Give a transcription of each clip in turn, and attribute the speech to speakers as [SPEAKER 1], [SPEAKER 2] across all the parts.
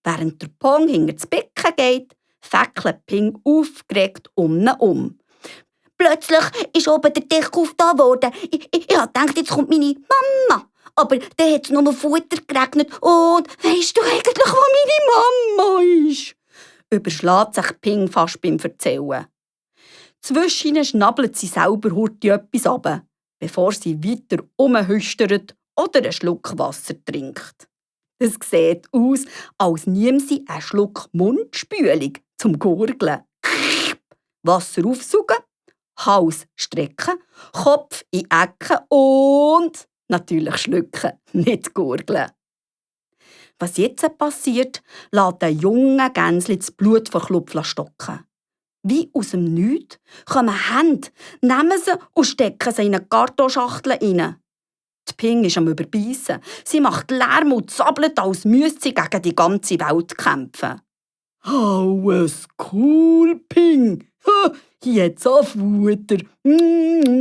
[SPEAKER 1] Während der Pong hinter das Becken geht, fäckelt Ping aufgeregt um ihn um. Plötzlich ist oben der Deckel aufgetan worden. Ich dachte, jetzt kommt meine Mama. Aber dann hat es nur Futter geregnet. Und weisst du eigentlich, wo meine Mama ist? Überschlägt sich Ping fast beim Erzählen. Zwischen schnabbelt sie selber hurtig etwas runter, bevor sie weiter rumhüstert oder einen Schluck Wasser trinkt. Es sieht aus, als nehme sie einen Schluck Mundspülung zum Gurgeln. Wasser aufsaugen, Hals strecken, Kopf in die Ecke und natürlich schlucken, nicht gurgeln. Was jetzt passiert, lässt der junge Gänsli das Blut vor Klopf stocken. Wie aus dem Nichts kommen Hände, nehmen sie und stecken sie in eine Kartonschachtel rein. Die Ping ist am Überbeissen. Sie macht Lärm und zappelt, als müsste sie gegen die ganze Welt kämpfen. «Alles cool, Ping! Jetzt an Futter!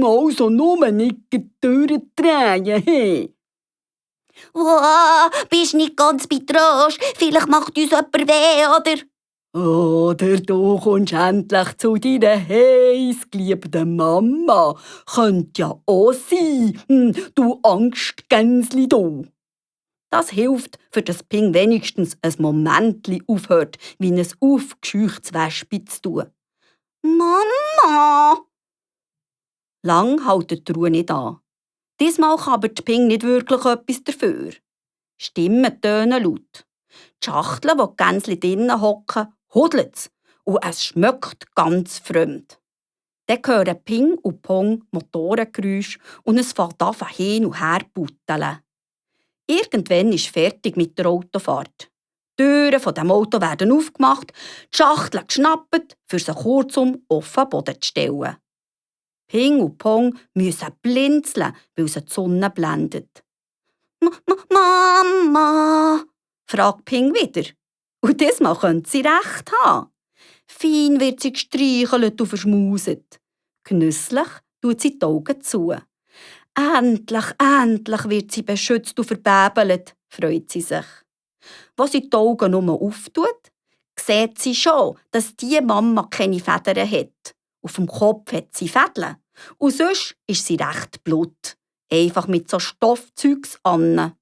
[SPEAKER 1] Also nur nicht durchdrehen! Hey. «Wow, bist nicht ganz bei Trost. Vielleicht macht uns jemand weh, oder?» «Oder du kommst endlich zu deiner heißgeliebten Mama. Könnte ja auch sein, du Angstgänsli du.» Das hilft, für das Ping wenigstens ein Momentchen aufhört, wie ein aufgescheuchtes Wespe zu tun. «Mama!» Lang hält die Ruhe nicht an. Diesmal kann aber die Ping nicht wirklich etwas dafür. Stimmen tönen laut. Die Schachtel, wo die Gänsli drinnen hocken, hudelt und es schmeckt ganz fremd. Dann hören Ping und Pong Motorengeräusche und es fängt an hin und her zu butteln. Irgendwann ist fertig mit der Autofahrt. Die Türen von dem Auto werden aufgemacht, die Schachteln geschnappt, für sie kurzum auf den Boden zu stellen. Ping und Pong müssen blinzeln, weil sie die Sonne blendet. «Mama!» fragt Ping wieder. Und diesmal könnte sie recht haben. Fein wird sie gestreichelt und verschmuset. Genüsslich tut sie die Augen zu. Endlich wird sie beschützt und verbäbelt, freut sie sich. Als sie die Augen nur auftut, sieht sie schon, dass die Mama keine Federn hat. Auf dem Kopf hat sie Fädel. Und sonst ist sie recht blut. Einfach mit so Stoffzeugs an.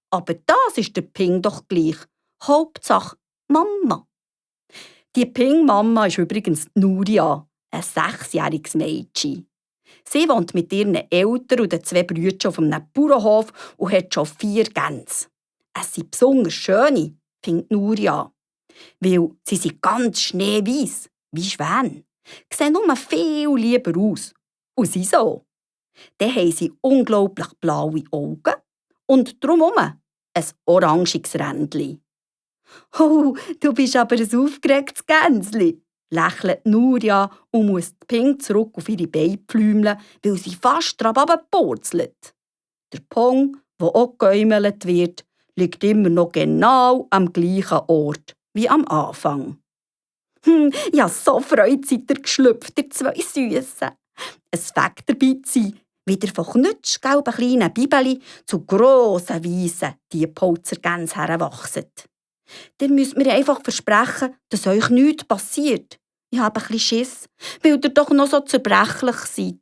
[SPEAKER 1] Aber das ist der Ping doch gleich. Hauptsache Mama. Die Ping-Mama ist übrigens Nuria, ein 6-jähriges Mädchen. Sie wohnt mit ihren Eltern und den 2 Brüdern auf einem Bauernhof und hat schon 4 Gänse. Es sind besonders schöne, findet Nuria. Weil sie sind ganz schneeweiss, wie Schwäne. Sehen nur viel lieber aus. Und sie so. Dann haben sie unglaublich blaue Augen und drumherum ein orangiges Rändchen. «Oh, du bist aber ein aufgeregtes Gänsli», lächelt Nuria und muss die Ping zurück auf ihre Beine pflümeln, weil sie fast dran runterpurzelt. Der Pong, der auch geäumelt wird, liegt immer noch genau am gleichen Ort wie am Anfang. «Ja, so freut seid ihr geschlüpft, ihr 2 Süssen. Es fängt dabei zu sein, wieder von knutschgelben kleinen Bibeli zu grossen, weissen Diepholzergänsen heranwachsen. Ihr müsst mir einfach versprechen, dass euch nichts passiert. Ich habe ein bisschen Schiss, weil ihr doch noch so zerbrechlich seid.»